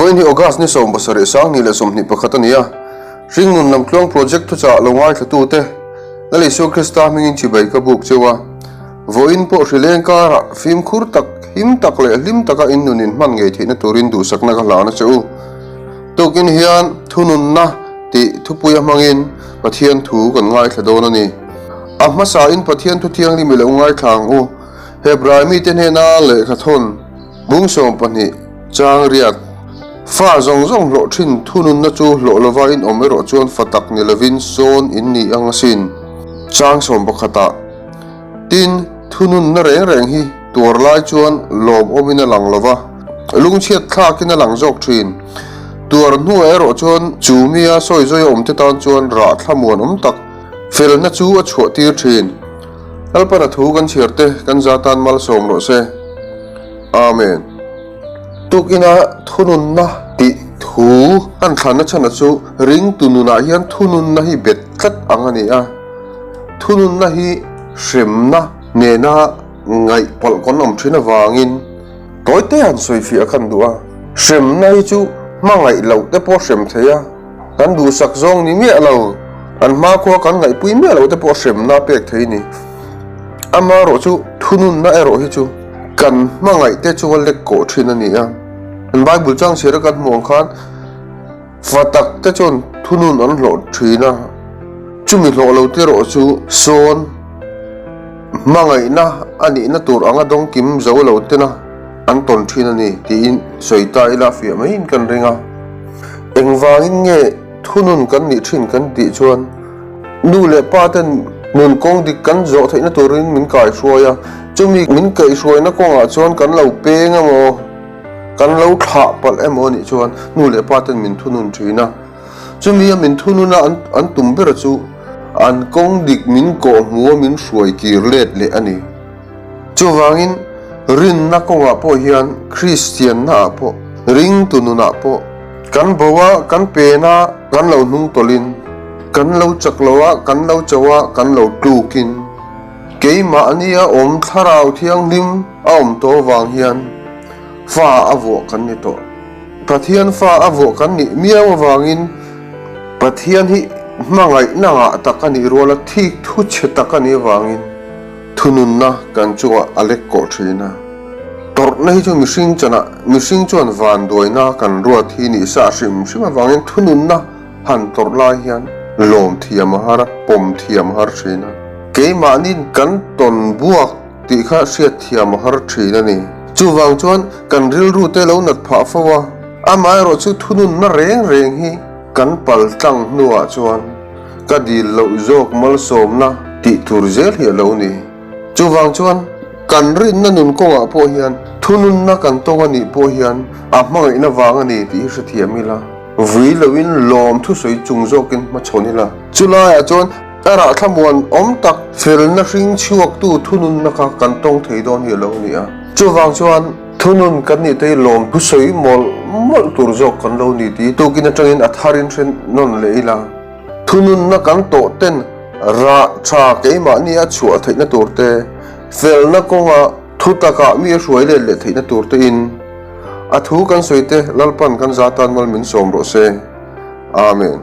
Vawiin hi August ni 17 2021 a ni a, Hringnun Lamtluang Project thuchah lo ngaithlatute Lal Isua Krista hmingin chibai ka buk cheu a. Vawiin pawh hrileng karah fimkhur tak, him tak leh hlim taka in nun in hman ngei theihna turin duhsakna ka hlan a che u. Tukin hian thununna tih thupuia hmangin Pathian thu kan ngaithla dawn a ni. A hmasain Pathian thu thianghlim i lo ngaithla ang u. Hebrai mite hnena lehkha thawn bung 12 chang riat fa zawng zawng hlawh thin thununna chu hlawh lova in awm erawh chuan fa tak ni lovin sawn in ni ang asin. Chang 11 ah Tin, thununna reng reng hi tuar lai chuan lawmawmin a lang lova, lungchhiat thlakin a lang zawk thin. Tuar hnuah erawh chuan chu mia sawi zawi a awmte tan chuan rah thlamuan awm tak felna chu a chhuah tir thin. Lalpana thu kan chhiar te kan za tan malsawm rawh se. Amen. Tukina thununna tih thu an thlanna chhana chu ringtu nunah hian thununna hi bet tlat ang a ni a. Thununna hi hremna nena ngaih pawlh kawn awm thin avangin tawite han sawifiah khan duh a. Hremna hi chu hmangaih loh te pawh hrem thei a, kan duhsak zawng ni miah lo, an hmakhua kan ngaihpui miah loh te pawh hremna pek thei a ni. Amaherawh chu thununna erawh hi chu kan hmangaih te chunga lek kawh thin a ni a. Kan Bible chang chhiar a kan hmuh ang khan fa tak te chuan thunun an hlawh thin a, chumi hlawh lo te erawh chu sawn hmangaihna a nihna tur anga dawngkim zo lo tena an tawn thin a ni tiin sawi ta ila fiah maiin kan ring a. Engvangin nge thunun kan nih thin kan tih chuan nu leh pa ten nun kawng dik kan zawh theihna turin min kaihruai a, chumi min kaihruaina kawngah chuan kan lo peng emaw, kan lo thlah palh emaw anih chuan nu leh pa ten min thunun thin a. Chumi a min thunun a an tum ber chu an kawng dik min kawh hmu a min hruai kir let leh a ni. Chuvangin rinna kawngah pawh hian Kristianna ah pawh, ringtu nunah pawh kan bo a, kan pen a, kan lo hnung tawlhin, kan lo chak lo a, kan lo cho a, kan lo tlukin keimahnia awm thlarau thianghlim a awm tawh avang hian fa a vuah kan ni tawh. Pathian fa a vuah kan nih miau avangin Pathian hi hmangaihna ngah tak a nih ruala thik thu chhe tak a nih avangin, Thununna kan chungah a lek kawh thin a. Tawrhna hi chu mihring chanah mihring chuan vanduaina kan ruat hi nih sa hrim hrim avangin thununna han tawrh lai hian lawm thiam a har a, pawm thiam a har thin a. Keimahniin kan tawn buak tih kha hriat thiam a har thin a ni. Chuvang chuan kan rilru te lo nat phah fo a, amaherawhchu thununna reng reng hi kan pal tlang hnuah chuan Ka dil loh zawk malsawmna tih tur zel hi a lo ni. Chuvang chuan kan rinna nun kawngah pawh hian thununna kan tawng a nih pawh hian a hmangaihna vang a ni tih hi hrethiam ila, vui loin lawm thusawi chung zawkin hmachhawn ila. Chulaiah chuan a rah thlamuan awm tak felna hring chhuaktu thununna kha kan tawng thei dawn hi a lo ni a. Chuvang chuan thunun kan nih te hi lawm thusawi mawlh mawlh tur zawk kan lo ni tih tukin atangin a tharin hre nawn leh ila. Thununna kan tawh ten rah tha keimahni a chhuah theihna tur te, felna kawnga thu takah mi a hruai let leh theihna tur te in a thu kan sawi te Lalpan kan za tan mal min sawm rawh se. Amen.